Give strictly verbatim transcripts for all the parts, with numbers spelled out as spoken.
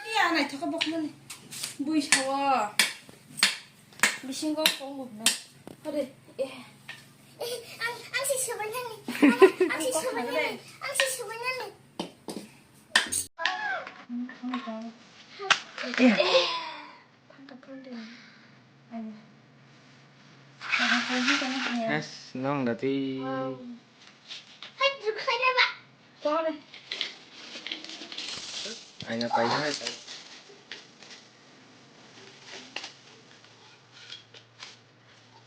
Iya, naithok khe bokmani. Bui sawo. Bisingo kong bokna. Hade, eh. Eh, ang, ang si subanani. Ang, ang si subanani. Ang si subanani. Eh. Yes, nong dati. Hai, dukhaina ba. Aina pai hai pai.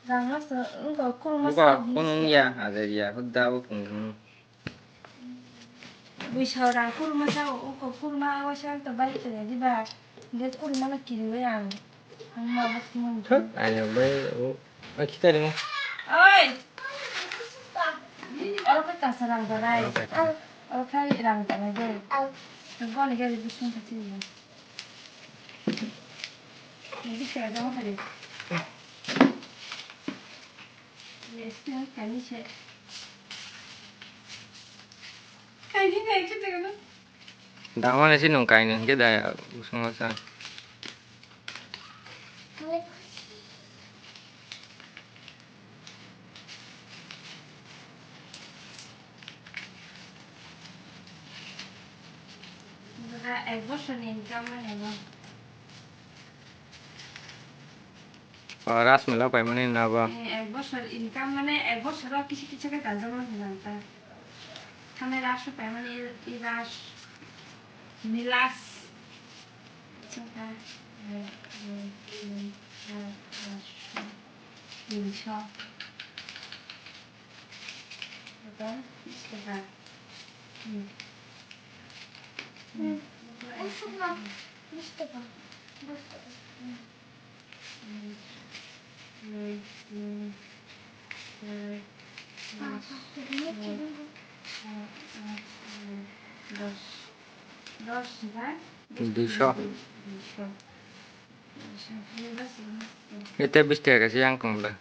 Rang no se wngkha kurma. Buka sa kunung ya, ada ya, hudda o kunung. Buisao rang kurma sa, uko kurma o sa to bai khe di ba. Ge kurma no kiri we ang. Ang ma bak mun. Thut, ayo bai o. Oi, kita ni mo. Oi. Oro khe kasa rang tanai. Oro khe kasa. Oro khe rang tanai de. Goni ge bising kati. Ni bisa dong hari. Yes, kani se. Kani se, kani se. Dama ni si nung kainwi hwnkhe da usung o sa. Ek bosor ni income mane no. O, ras mela paimani na bo? Eh, ek bosor income mane ek bosor o kisi kisi khe kanjak mani nang ta. Thane ras paimani i ras. Milas. Chwngkha, eh, eh, eh, eh, eh, tinso. Aba, bish taka. Hmm. Hmm. Bish taka. Bish taka. Hmm. Dos. Dos, ha? Duisho. Duisho. Duisho. Ete bish taka kaisa yang tong le.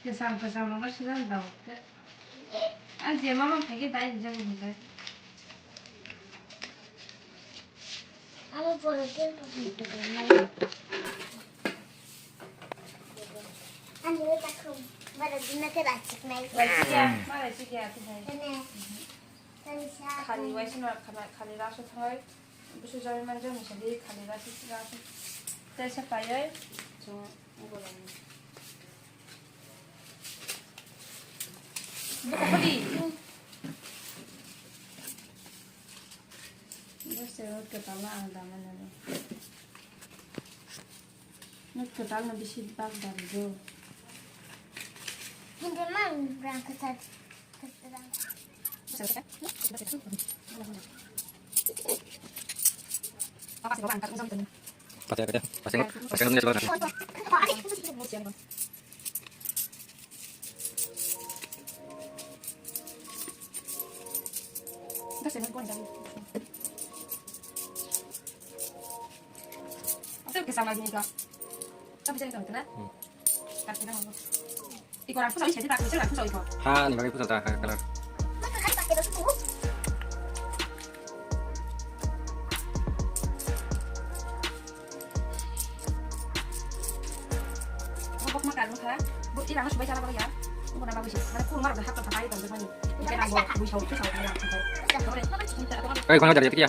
Kesam kesam rok sujak dao. Ah, je mama phai khe dai rijak hinjak. Amo pore khe. Ani ta khum. Bara dinna khe rachik nai. Rachik ya, ma rachik ya, tu hai. Ene. Khali waisa no, khali raso thangai. Busu jami manja musali khali raso raso. Tesa payai. Chung ugolang. Buka padi. Bese rot kwtal ang dama nani. Rot kwtal no bisi bak dari do. Hindi man brang kwtal. Pakai, pakai, pakai, pakai, pakai. Asal kisah lagi nih, Kak. Tapi saya nggak kena. Hmm. Tapi kita mau. Iko rang pusa oi sedi tak, iko rang pusa iko. Ha, ni bagai pusa ta, ha, kalar. Bok ma kan kha. Bo i rang subai jala bagai ya. Bo na bagai si. Mana kurma rok hak ta pai ta jani. Ike na bo bui sau tu sau ya. Kai kono dari ya.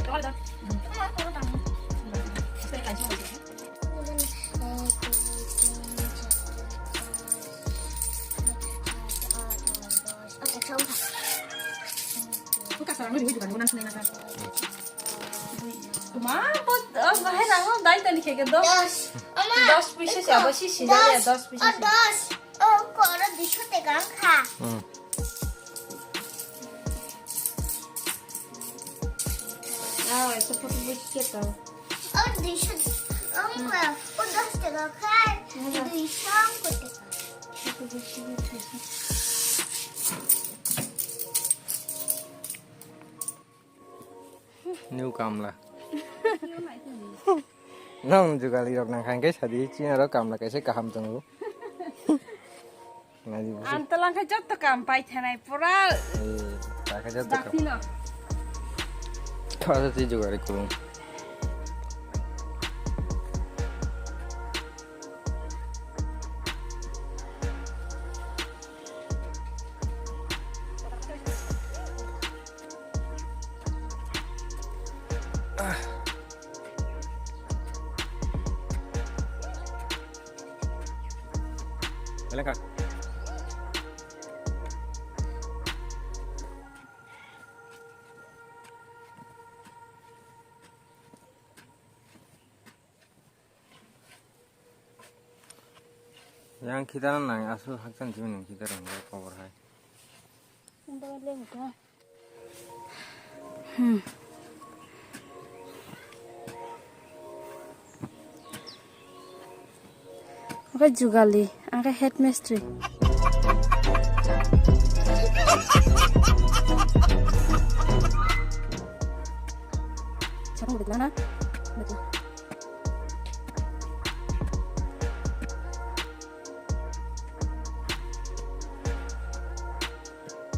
Tuma, bo, oh, bahai nango, dai tani khe khe dos. Dos. Ama, dos puisa si, abo si si dos. Dos puisa si. Dos. Oh, koro duisho taka wngkha. Hmm. Ah, esa photo bo khe to. Oh, duisho, oh, wngkha. Oh, dos taka khai. Hmm. Duisho wngkha taka. Photo bo khe to. New kamla. Nong jugali rok nang khankhe sadi chini aro kamla kaisa kaham tongo. Nadi busi. Ang talang khe jotto kam pai thanai pura. Eh, ta khe jotto kam. Dakti no. Thasa si jugali kurung. Belengkak. Yang khitana nang aswk hakchan simi nang khitaro hwnba kobor hai. Hmm. Oke jugali, oke headmistress. Chakung betul na? Betul.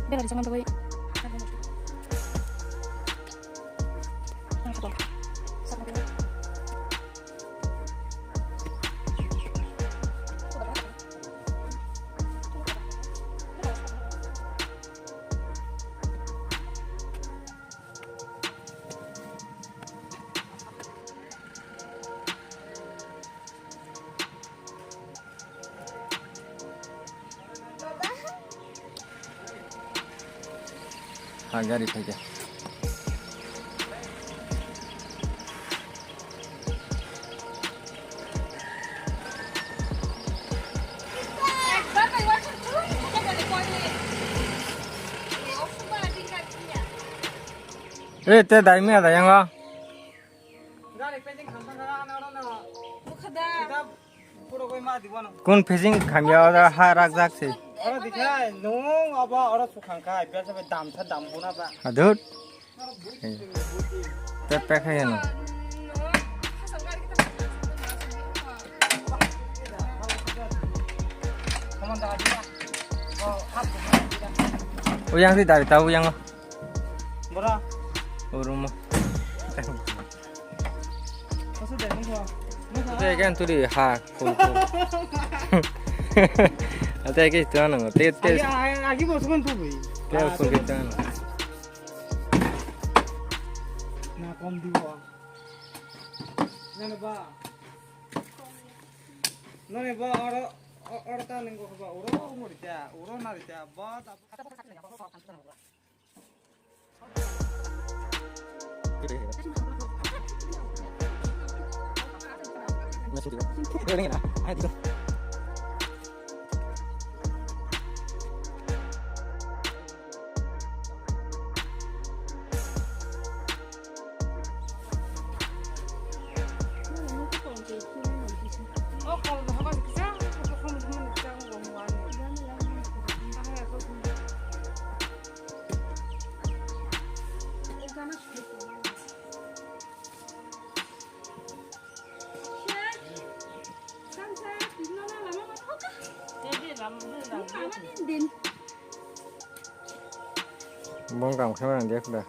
Bela di sana tuh. Ha, gari phaikha. Eh, te dai miya dai yango. Kun pacing khamya oro ha rakjak se. Oro dikha, nung abo oro sukhang kha, biasa be dam sa dam buna ba. Adut. Te pekha yano. Uyang si dari tahu yang. Bora. Urumo. Ate kan tuli ha, cool, cool. Ate ke itu ano, te, te. Agi, agi, agi bos kon tu bhi. Te cool ke itu ano. Na kom diwa. Na ba. Na ba oro, oro ta nengko ba oro mo rita, oro na rita ba ta. Bong kam khe mani dia khuda.